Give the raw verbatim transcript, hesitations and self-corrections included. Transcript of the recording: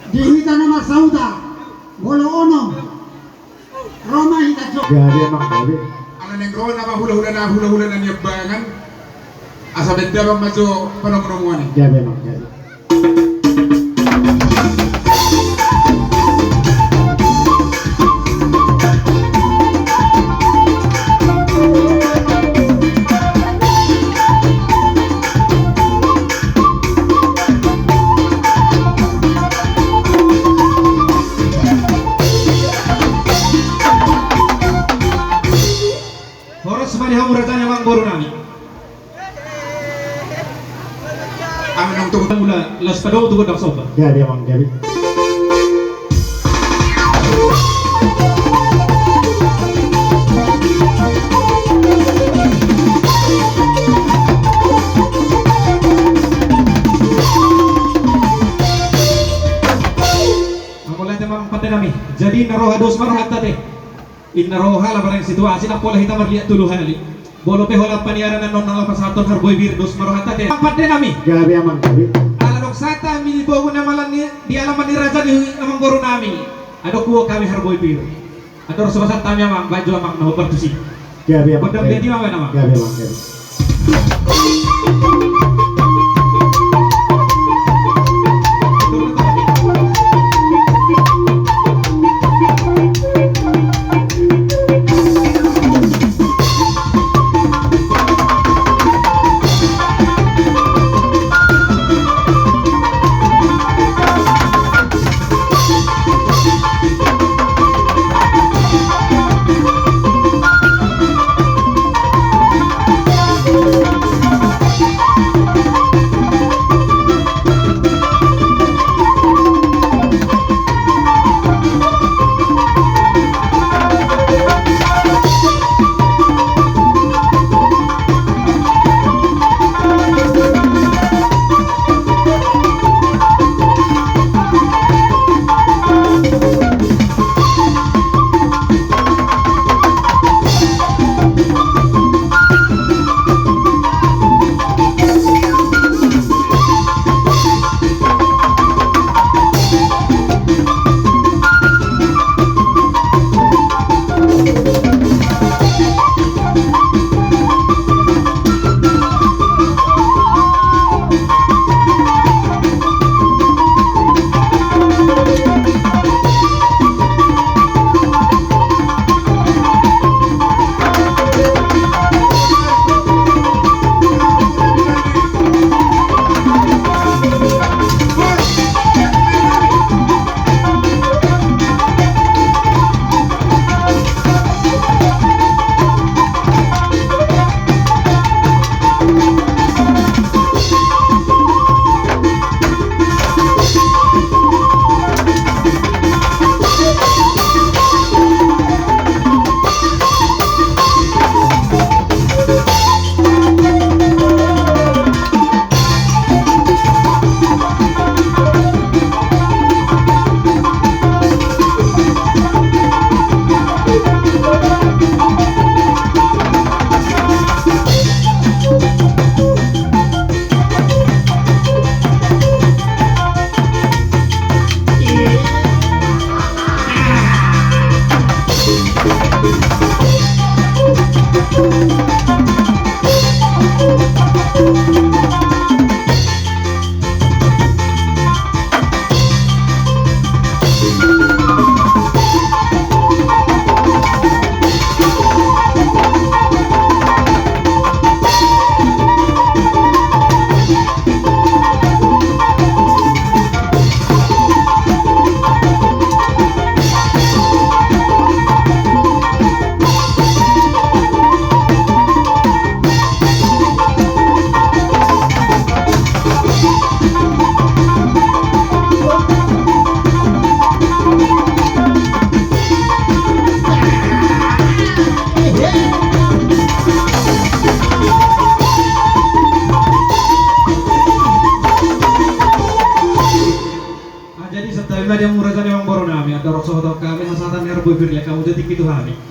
Di hita na marsauta, molo onom, ro ma hita jo. Gabe, Amang, gabe. Ala naeng ro nama hulahula na, hulahula na niambangan. Asa baen damang ma jo panomunomuan i. Gabe, Amang, gabe. Horas ma di hamu raja ni amangboru nami. Amang nang tu mula las padong tu gondang somba. Gabe, Amang, gabe. Amang, mauliate ma, Amang pande nami. Jadi na roha dos ma rohanta te. Inna roha ala barang situasi na pola hita marliat tolu hali. Molo pe holan paniaran annon na laho pasahathon harbue bir dos ma rohanta te. Amang pande nami. Gabe, Amang, gabe. Ala dok sata mili bogu na malan ni di alaman ni raja ni amangboru nami. Adong huo hami harbue bir. Andor so pasahat hami, Amang, baen jo, Amang, na hombar tusi. Gabe, Amang, gabe. Gabe, Amang, gabe. Ah, jadi santabi ma di hamu raja ni amangboru nami, andorang so hot hami hasahatan ni harbue bir, lehon hamu jo tingki tu hami.